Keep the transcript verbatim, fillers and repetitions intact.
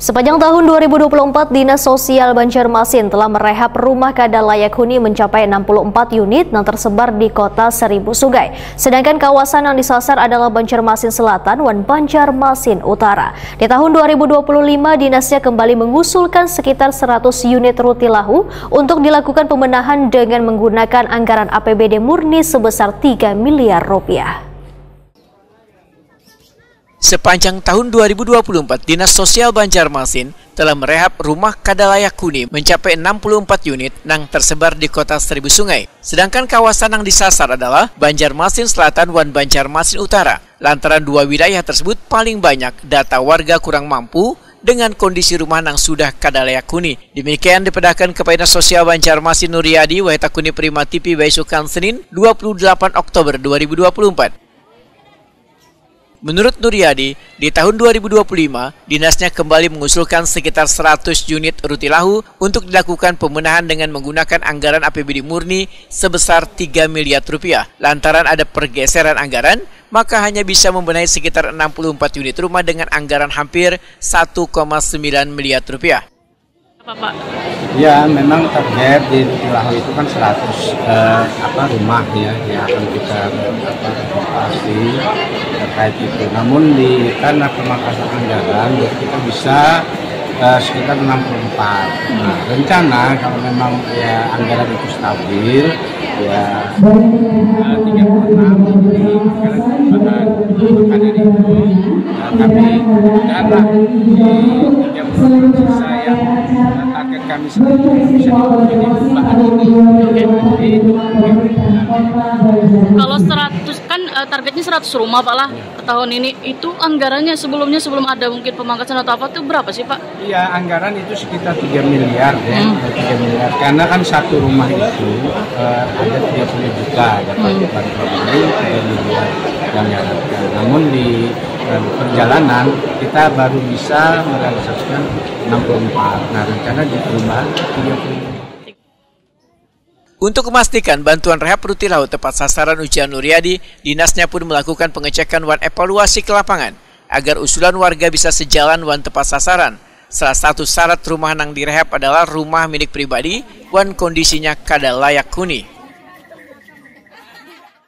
Sepanjang tahun dua ribu dua puluh empat, Dinas Sosial Banjarmasin telah merehab rumah kada layak huni mencapai enam puluh empat unit yang tersebar di Kota Seribu Sungai. Sedangkan kawasan yang disasar adalah Banjarmasin Selatan wan Banjarmasin Utara. Di tahun dua ribu dua puluh lima, dinasnya kembali mengusulkan sekitar seratus unit rutilahu untuk dilakukan pemenahan dengan menggunakan anggaran A P B D murni sebesar tiga miliar rupiah. Sepanjang tahun dua ribu dua puluh empat, Dinas Sosial Banjarmasin telah merehab rumah kada layak huni mencapai enam puluh empat unit nang tersebar di Kota Seribu Sungai. Sedangkan kawasan yang disasar adalah Banjarmasin Selatan wan Banjarmasin Utara. Lantaran dua wilayah tersebut paling banyak data warga kurang mampu dengan kondisi rumah nang sudah kada layak huni. Demikian dipedahkan Kepala Dinas Sosial Banjarmasin Nuriadi, Wahid Takuni Prima T P, baisukan Senin, dua puluh delapan Oktober dua ribu dua puluh empat. Menurut Nuriadi, di tahun dua ribu dua puluh lima, dinasnya kembali mengusulkan sekitar seratus unit rutilahu untuk dilakukan pemenahan dengan menggunakan anggaran A P B D murni sebesar tiga miliar rupiah. Lantaran ada pergeseran anggaran, maka hanya bisa membenahi sekitar enam puluh empat unit rumah dengan anggaran hampir satu koma sembilan miliar rupiah. Apa, Pak? Ya, memang target di Rutilahu itu kan seratus eh, apa rumah ya yang akan kita apa, renovasi terkait itu. Namun di karena pemangkasan anggaran, ya kita bisa eh, sekitar enam puluh empat. Nah, rencana kalau memang ya anggaran itu stabil, ya eh, tiga puluh enam, jadi anggaran maka maka dari itu eh, kami dalam di tiga puluh enam sisa yang eh, target kami sendiri bisa menjadi bahan ini. Jadi, Kalau seratus kan eh, targetnya seratus rumah, Pak, lah, tahun ini. Itu anggarannya sebelumnya, sebelum ada mungkin pemangkasan atau apa tuh, berapa sih, Pak? Iya, anggaran itu sekitar tiga miliar ya, tiga miliar. Karena kan satu rumah itu eh, ada tiga puluh juta dapat bantuan ini, tiga miliar yang diharapkan. Namun di eh, perjalanan kita baru bisa merealisasikan enam puluh empat. Nah, rencana di perubahan tiga puluh. Untuk memastikan bantuan rehab rutilahu tepat sasaran, ujar Nuriadi, dinasnya pun melakukan pengecekan wan evaluasi ke lapangan agar usulan warga bisa sejalan wan tepat sasaran. Salah satu syarat rumah nang direhab adalah rumah milik pribadi wan kondisinya kada layak huni.